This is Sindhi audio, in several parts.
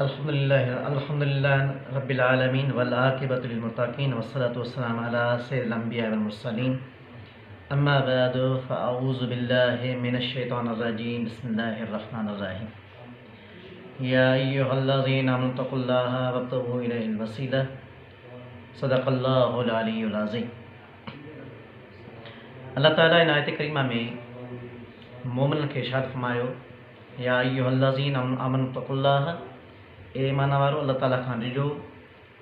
الحمدلله الحمدلله رب العالمين والعاقبة للمتقين والصلاة والسلام على سيد الأنبياء والمرسلين أما بعد فأعوذ بالله من الشيطان الرجيم بسم الله الرحمن الرحيم يا أيها الذين آمنوا اتقوا الله وابتغوا إليه الوسيلة صدق الله العلي العظيم الله تعالي ان آيت ڪريمه ۾ مومنن کي ارشاد فرمايو يا ايها الذين آمنوا اتقوا الله اي ايمان وارو الله تعالي کان ڊڄو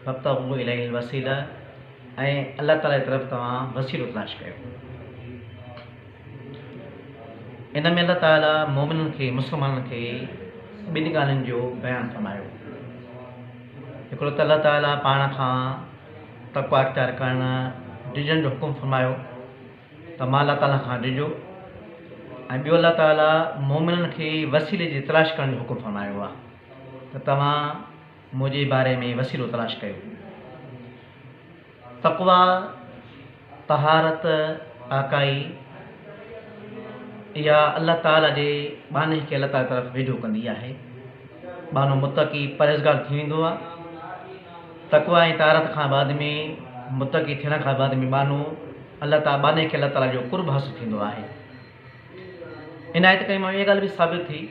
وابتغوا اليه الوسيله ۽ الله تعالي جي طرف توهان وسيلو تلاش ڪيو. ان ۾ الله تعالي مومنن کي مسلمانن کي ٻن ڳالهين جو بيان فرمايو. هڪڙو ته الله تعالي پاڻ کان تقويٰ اختيار ڪرڻ ڊڄڻ جو حڪم فرمايو ته مان الله تعالي کان ڊڄو ۽ ٻيو الله تعالي مومنن کي وسيلي جي تلاش ڪرڻ جو حڪم فرمايو آهي ته توهان منهنجي باري ۾ وسيلو تلاش ڪيو. تقويٰ، طهارت، پاڪائي، اها الله تعاليٰ جي ٻانهي کي الله تعاليٰ طرف ويجهو ڪندي آهي. ٻانهو متقي پرهيزگار ٿي ويندو آهي. تقويٰ ۽ طهارت کان بعد ۾ متقي ٿيڻ کان بعد ۾ ٻانهو الله تعاليٰ ٻانهي کي الله تعاليٰ جو قرب حاصل ٿيندو آهي. ان آيت ڪريمه مان اها ڳالهه به ثابت ٿي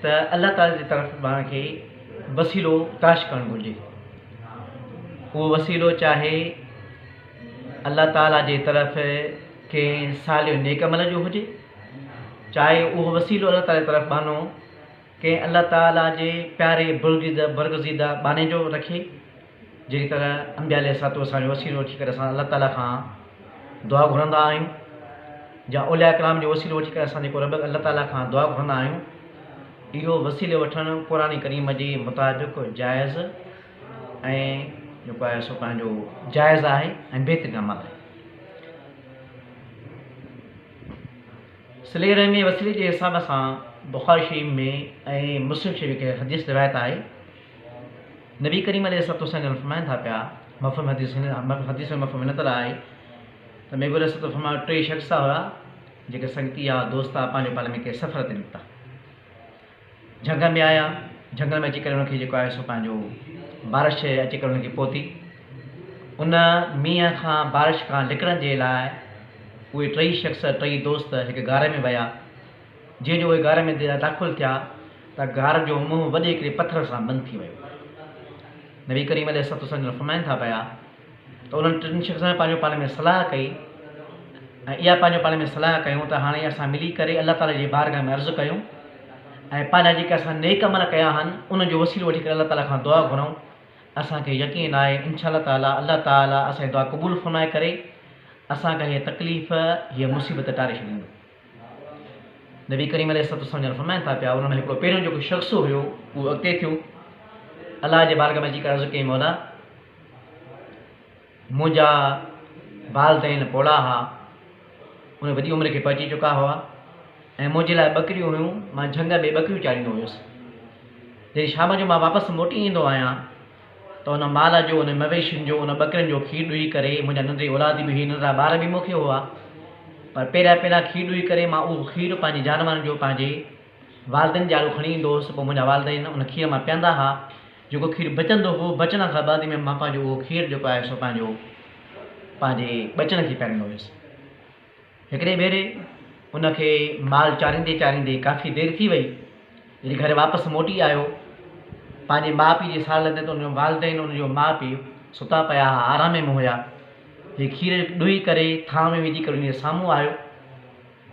ته الله تعالي جي طرف پاڻ کي وسيلو تلاش ڪرڻ گهرجي. اهو وسيلو چاهي الله تعالي جي طرف ڪنهن صالح نيڪ عمل جو هجي، چاهي اهو وسيلو الله تعالي جي طرف ٻانهو ڪنهن الله تعالي جي پياري برگزيده برگزيده ٻانهي جو رکي، جهڙي طرح انبياء عليه الصلوة والسلام جو وسيلو وٺي ڪري اسان الله تعالي کان دعا گهرندا آهيون يا اولياء ڪرام جو وسيلو وٺي ڪري اسان جيڪو رب الله تعالي کان دعا گهرندا آهيون، اهو وسيلو وٺڻ قرآن ڪريم جي مطابق جائز ۽ جيڪو آهي سو پنهنجو جائز آهي ۽ بهترين عمل آهي. صلي رحمي وسيلي جي حساب سان بخاري شريف ۾ ۽ مسلم شريف ۾ حديث روايت آهي نبي ڪريم عليه الصلوة والسلام جن فرمائن ٿا پيا مفهوم حديث هن حديث جو مفهوم هن طرح آهي ته نبي عليه الصلوة فرمايو ٽي شخص هئا جيڪي سنگتي يا دوست هئا پنهنجو پاڻ ۾ ڪنهن سفر تي نڪتا جهنگ ۾ آيا جهنگل ۾ اچي ڪري ان کي جيڪو آهي سو پنهنجو بارش اچي ڪري ان کي پهتي ان مينهن کان بارش کان لڪڻ جي لاء اهي ٽئي شخص ٽئي دوست هڪ غار ۾ ويا جيئن جو اهي غار ۾ داخل ٿيا ته غار جو منهن وڏي هڪڙي پٿر سان بند ٿي ويو نبي ڪريم عليه الصلوة والسلام جن فرمائن ٿا پيا ته انهن ٽن شخصن پنهنجو پاڻ ۾ صلاح ڪئي ۽ اها پنهنجو پاڻ ۾ صلاح ڪيون ته هاڻي اسان ملي ڪري الله تعالي جي بارگاهه ۾ عرض ڪيون ۽ پنهنجا جيڪي اسان نيڪ عمل ڪيا آهن انهن جو وسيلو وٺي ڪري الله تعالي کان دعا گهرون اسان کي يقين آهي انشاء الله تعالي الله تعالي اسان جي دعا قبول فرمائي ڪري اسان کان هيء تڪليف هيء مصيبت ٽاري ڇڏيندو. نبي ڪريم عليه الصلوة والسلام جن فرمائن ٿا پيا انهن ۾ هڪڙو پهريون جيڪو شخص هيو اهو اڳتي ٿيو الله جي بارگاهه ۾ اچي ڪري عرض ڪيائين مولا منهنجا والدين پوڙها ها، ان وڏي عمر کي پهچي چڪا هئا ۽ منهنجي لاء ٻڪريون هيون، مان جهنگ ۾ ٻڪريون چاريندو هيس. جڏهن شام جو مان واپس موٽي ايندو آهيان ته ان مال جو، ان مويشين جو، ان ٻڪرين جو کير ڏوهي ڪري منهنجا ننڍڙي اولاد به هئي، ننڍڙا ٻار به مون کي هئا، پر پهريان پهريان کير ڏوهي ڪري مان اهو کير پنهنجي جانورن جو پنهنجي والدين جي آڏو کڻي ايندو هوس، پوء منهنجا والدين ان کير مان پيئندا ها. جيڪو کير بچندو هو، بچڻ کان بعد ۾ مان پنهنجو اهو کير جيڪو آهي سو پنهنجو پنهنجي ٻچن کي پياريندو هيس. هڪڙي ڀيري ان کي مال چاريندي چاريندي ڪافي دير ٿي وئي. جڏهن گهر واپس موٽي آيو، پنهنجي ماء پيء جي سار لڌي ته ان جو والدين ان جو ماء پيء ستا پيا ها، آرام ۾ هيا. هي کير ڏوهي ڪري ٿانء ۾ وجهي ڪري ان جي سامهون آيو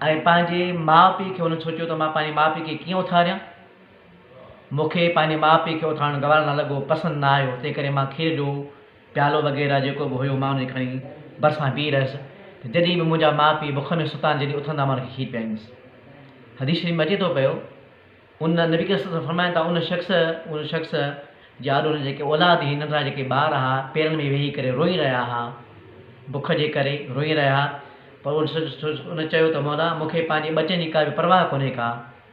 ۽ پنهنجي ماء پيء کي هن سوچيو ته مان پنهنجي ماء پيء کي ڪيئن اٿاريان؟ مون کي پنهنجي ماء پيء کي اٿارڻ گوارا نه لڳو، پسند نه آيو، تنهن ڪري مان کير جو پيالو وغيره جيڪو به هيو مان ان کي کڻي ڀرسان بيهي رهيس ته جڏهن به منهنجا ماء پيء بک ۾ ستا آهن جڏهن اٿندا مان ان کي کير پيائيندس. حديث شريف ۾ اچي ٿو پيو ان نبي ڪريم صلي الله عليه وسلم فرمائن ٿا ان شخص ان شخص جي آڏو ان جيڪي اولاد هئي ننڍڙا جيڪي ٻار ها پيرن ۾ ويهي ڪري روئي رهيا ها بک جي ڪري روئي رهيا ها پر ان چيو ته مولا مون کي پنهنجي ٻچن جي ڪا به پرواهه ڪونهي ڪا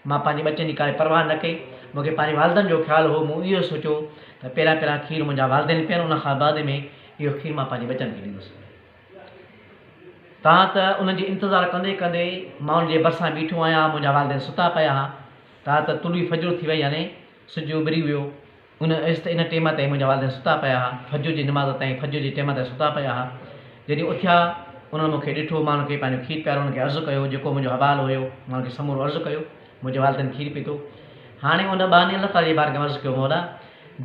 مان پنهنجي ٻچن جي ڪائي پرواهه نه ڪئي. مون کي پنهنجي والدن جو خيال هو. مون اهو سوچيو ته پهريان پهريان کير منهنجا والدين پيئن، ان کان بعد ۾ اهو کير مان پنهنجي ٻچن کي ڏيندس. تان ته انهن جي انتظار ڪندي ڪندي مان انهن جي ڀرسان بيٺو آهيان، منهنجا والدين ستا پيا ها. تان ته طلوع فجر ٿي وئي يعني سج اڀري ويو. ان ان ٽيم تائين منهنجا والدين ستا پيا ها، فجر جي نماز تائين، فجر جي ٽيم تائين ستا پيا ها. جڏهن اٿيا، انهن مون کي ڏٺو، مان انهن کي پنهنجو کير پيارو، انهن کي عرض ڪيو، جيڪو منهنجو حوال هيو، مان انهن کي سمورو عرض ڪيو. منهنجي والدين کير پيتو. هاڻي ان ٻانهي الله تعاليٰ جي بارگاهه ۾ عرض ڪيو، مولا!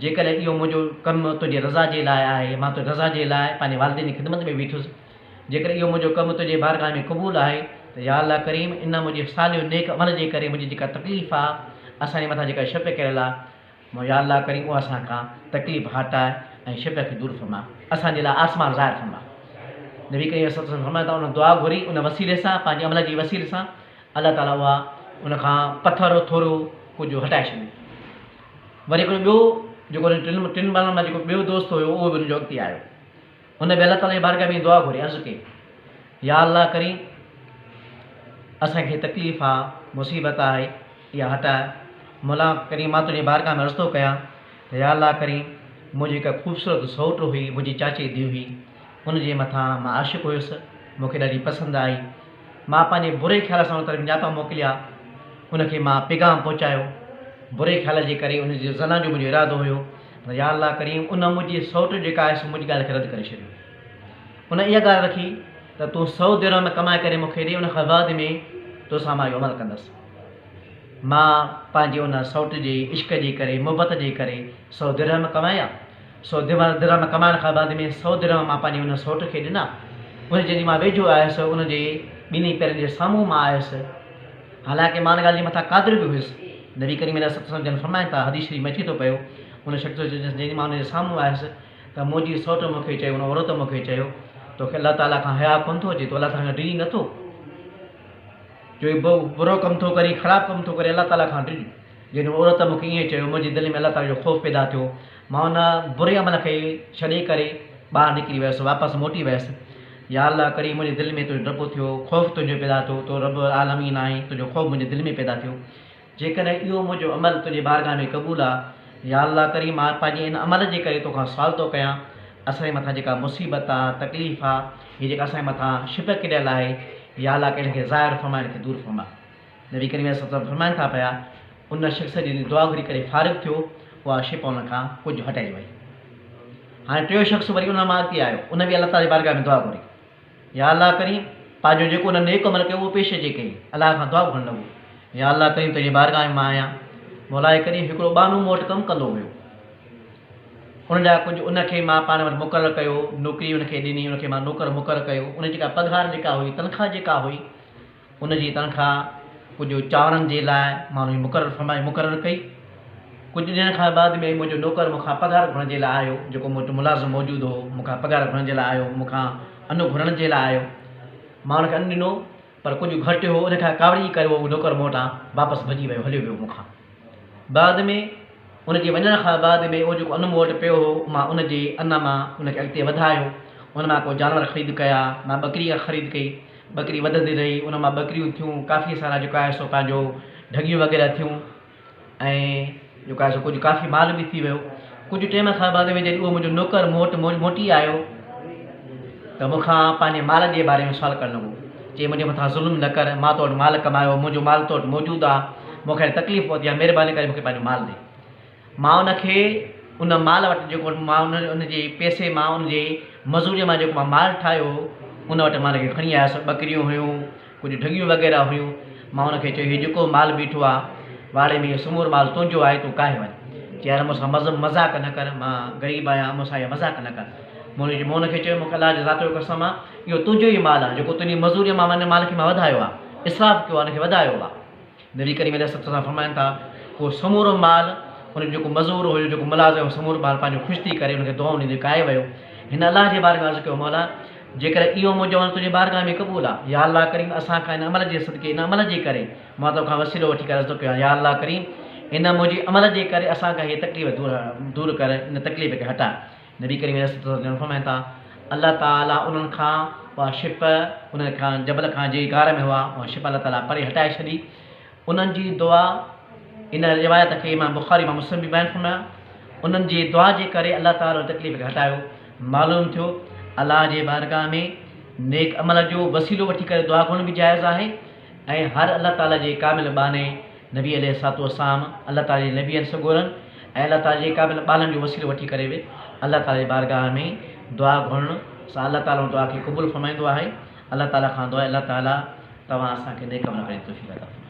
جيڪڏهن اهو منهنجو ڪم تنهنجي رضا جي لاء آهي، مان تنهنجي رضا جي لاء پنهنجي والدين جي خدمت ۾ بيٺس، جيڪڏهن اهو منهنجو ڪم تنهنجي بارگاهه ۾ قبول آهي ته يا الله ڪريم! ان منهنجي صالح و نيڪ عمل جي ڪري منهنجي جيڪا تڪليف آهي، اسان جي مٿان جيڪا شپ ڪريل آهي، مون يا الله ڪريم اها اسان کان تڪليف هٽاء ۽ شپ کي دور فرماء اسان جي لاء آسمان ظاهر فرماء. نبي ڪريم صلي الله عليه وسلم فرمايو ته ان دعا گهري ان وسيلي سان پنهنجي عمل جي وسيلي سان الله تعالي اها ان کان پٿر ٿورو ڪجهه هٽائي ڇڏيو. وري هڪڙو ٻيو جيڪو ٽن ٽن ٻارن مان جيڪو ٻيو دوست هيو اهو به ان جو اڳتي آيو. هن به الله تعالي جي بارگاهه ۾ دعا گهري عرض ڪئي يا الله ڪريم اسان کي تڪليف آ مصيبت آهي اها هٽاء مولا ڪريم مان تنهنجي بارگاهه ۾ عرض ٿو ڪيان ته يا الله ڪريم منهنجي هڪ خوبصورت سئوٽ هئي منهنجي چاچي جي ڌيء هئي ان جي مٿان مان عاشق هيس مون کي ڏاڍي پسند آئي مان پنهنجي بري خيال سان ان طرف نياپا موڪليا ان کي مان پيغام پهچايو بري خيال جي ڪري ان جي زنا جو منهنجو ارادو هيو پر يا الله ڪريم ان منهنجي سئوٽ جيڪا آهي سو منهنجي ڳالهه کي رد ڪري ڇڏيو. ان اها ڳالهه رکي ته تون سئو درهم ڪمائي ڪري مون کي ڏي ان کان بعد ۾ توسان مان اهو عمل ڪندس. مان پنهنجي ان سئوٽ جي عشق جي ڪري محبت جي ڪري سئو درهم ڪمايا. سئو درهم ڪمائڻ کان بعد ۾ سئو درهم مان پنهنجي ان سئوٽ کي ڏنا. ان جي جڏهن مان ويجهو آيس ان جي ٻنهي پيرن جي سامهون مان آيس. حالانڪه مان ان ڳالهه جي مٿان قادر به هيس. نبي ڪريم عليه الصلوة والسلام جن فرمائن ٿا، حديث شريف ۾ اچي ٿو پيو، ان شخص جو جڏهن مان ان جي سامهون آيس ته منهنجي سئوٽ مون کي چيو، ان عورت مون کي چيو، توکي الله تعاليٰ کان حياء ڪونه ٿو اچي، تون الله تعاليٰ کان ڊڄين نٿو، جو هي برو ڪم ٿو ڪرين، خراب ڪم ٿو ڪرين، الله تعاليٰ کان ڊڄ. جڏهن عورت مون کي ائين چيو، منهنجي دل ۾ الله تعاليٰ جو خوف پيدا ٿيو، مان ان بري عمل کي ڇڏي ڪري ٻاهر نڪري ويس، واپس موٽي ويس. يا الله ڪريم منهنجي دل ۾ تنهنجو ڊپ ٿيو، خوف تنهنجو پيدا ٿيو، تون رب العالمين آهين، تنهنجو خوف منهنجي دل ۾ پيدا ٿيو. جيڪڏهن اهو منهنجو عمل تنهنجي بارگاهه ۾ قبول آ، يا الله ڪريم مان پنهنجي ان عمل جي ڪري توکان سوال ٿو ڪيان، اسان جي مٿان جيڪا مصيبت آ، تڪليف آ، هي جيڪا اسان جي مٿان شپ ڪريل آهي، يا الله ڪريم ان کي ظاهر فرما، ان کي دور فرما. نبي ڪريم عليه الصلوة والسلام فرمائن ٿا پيا، ان شخص جڏهن دعا گهري ڪري فارغ ٿيو، اها شپ ان کان ڪجهه هٽائي وئي. هاڻي ٽيون شخص وري ان مان اڳتي آيو، ان به الله تعاليٰ جي بارگاهه ۾ دعا گهري، يا الله ڪريم! پنهنجو جيڪو ان نيڪ عمل ڪيو اهو پيش اچي ڪيئي، الله کان دعا گهرڻ لڳو، يا الله ڪريم! تنهنجي بارگاهه ۾ مان آهيان، مولاء ڪريم! هڪڙو ٻانهو مون وٽ ڪم ڪندو هيو، ان جا ڪجهه ان کي مان پاڻ وٽ مقرر ڪيو، نوڪري ان کي ڏني، ان کي مان نوڪر مقرر ڪيو، ان جي جيڪا پگهار جيڪا هئي، تنخواه جيڪا هئي، ان جي تنخواه ڪجهه چانورن جي لاء مان ان کي مقرر فرمائي مقرر ڪئي. ڪجهه ڏينهن کان بعد ۾ منهنجو نوڪر مون کان پگهار گهرڻ جي لاء آيو، جيڪو مون وٽ ملازم موجود هو، مون کان پگهار گهرڻ جي لاء آيو، مون کان ان گهرڻ جي لاء آيو. مان ان کي ان ڏنو، پر ڪجهه گهٽ هو، ان کان ڪاوڙجي ڪري اهو نوڪر مون وٽان واپس ڀڄي ويو، هليو ويو مون کان. بعد ۾ ان جي وڃڻ کان بعد ۾ اهو جيڪو ان مون وٽ پيو هو، مان ان جي ان مان ان کي اڳتي وڌايو، ان مان ڪو جانور خريد ڪيا، مان ٻڪري خريد ڪئي، ٻڪري وڌندي رهي، ان مان ٻڪريون ٿيون، ڪافي سارا جيڪو آهي سو پنهنجو ڍڳيون وغيره ٿيون ۽ جيڪو آهي سو ڪجهه ڪافي مال به ٿي ويو. ڪجهه ٽيم کان بعد ۾ جڏهن اهو منهنجو نوڪر مون وٽ موٽي آيو ته مون کان پنهنجي مال جي باري ۾ سوال ڪرڻ لڳو. چي منهنجي مٿان ظلم نه ڪر، مان تو وٽ مال ڪمايو، منهنجو مال تو وٽ موجود آهي، مون کي هاڻي تڪليف پهتي آهي، مهرباني ڪري مون کي پنهنجو مال ڏي. مان ان کي ان مال وٽ جيڪو مان ان جي پئسي مان ان جي مزوريء مان جيڪو مان مال ٺاهيو هو ان وٽ مان ان کي کڻي آيس ٻڪريون هيون ڪجهه ڍڳيون وغيره هيون مان ان کي چيو هي جيڪو مال بيٺو آ واڙي ۾ اهو سمورو مال تنهنجو آهي تون ڪاهي وڃ چي يار مون سان مذاق نه ڪر مان غريب آهيان مون سان اها مذاق نه ڪر مون ان کي چيو مون کي الله جي ذات جو قسم آ اهو تنهنجو ئي مال آ جيڪو تنهنجي مزوريء مان ان مال کي مان وڌايو آ اسراف ڪيو آ ان کي وڌايو آ. نبي ڪريم عليه الصلوة والسلام فرمائن ٿا، اهو سمورو مال ان جو جيڪو مزور هيو، جيڪو ملازم هيو، سمورو مال پنهنجو خوش ٿي ڪري ان کي دعائون ڏيندي ڪاهي ويو. هن الله جي بارگاهه ۾ عرض ڪيو، مولا! جيڪڏهن اهو منهنجو عمل تنهنجي بارگاهه ۾ قبول آ، يا الله ڪريم! اسان کان ان عمل جي صدقي، ان عمل جي ڪري مان توکان وسيلو وٺي ڪري عرض ٿو ڪيان، يا الله ڪريم! ان منهنجي عمل جي ڪري اسان کان هيء تڪليف دور ڪر، ان تڪليف کي هٽاء. نبي ڪريم عليه الصلوة والسلام جن فرمائن ٿا، الله تعاليٰ انهن کان اها شپ انهن کان جبل کان جي غار ۾ هئا اها شپ الله تعاليٰ پري هٽائي ڇڏي. انهن جي دعا ان روايت کي امام بخاري امام مسلم به بيان فرمايا. انهن جي دعا جي ڪري الله تعاليٰ ان تڪليف کي هٽايو. معلوم ٿيو الله جي بارگاهه ۾ نيڪ عمل جو وسيلو وٺي ڪري دعا گهرڻ به جائز آهي ۽ هر الله تعاليٰ جي ڪامل ٻانهي نبي عليه الصلوة والسلام الله تعاليٰ جي نبين سڳورن ۽ الله تعالي جي قابل ٻانهن جو وسيلو وٺي ڪري به الله تعالي جي بارگاهه ۾ دعا گهرڻ سان الله تعالي ان دعا کي قبول فرمائيندو آهي. الله تعالي کان دعا آهي الله تعالي توهان اسان کي نيڪ عمل ڪرڻ جي توفيق عطا فرمائي.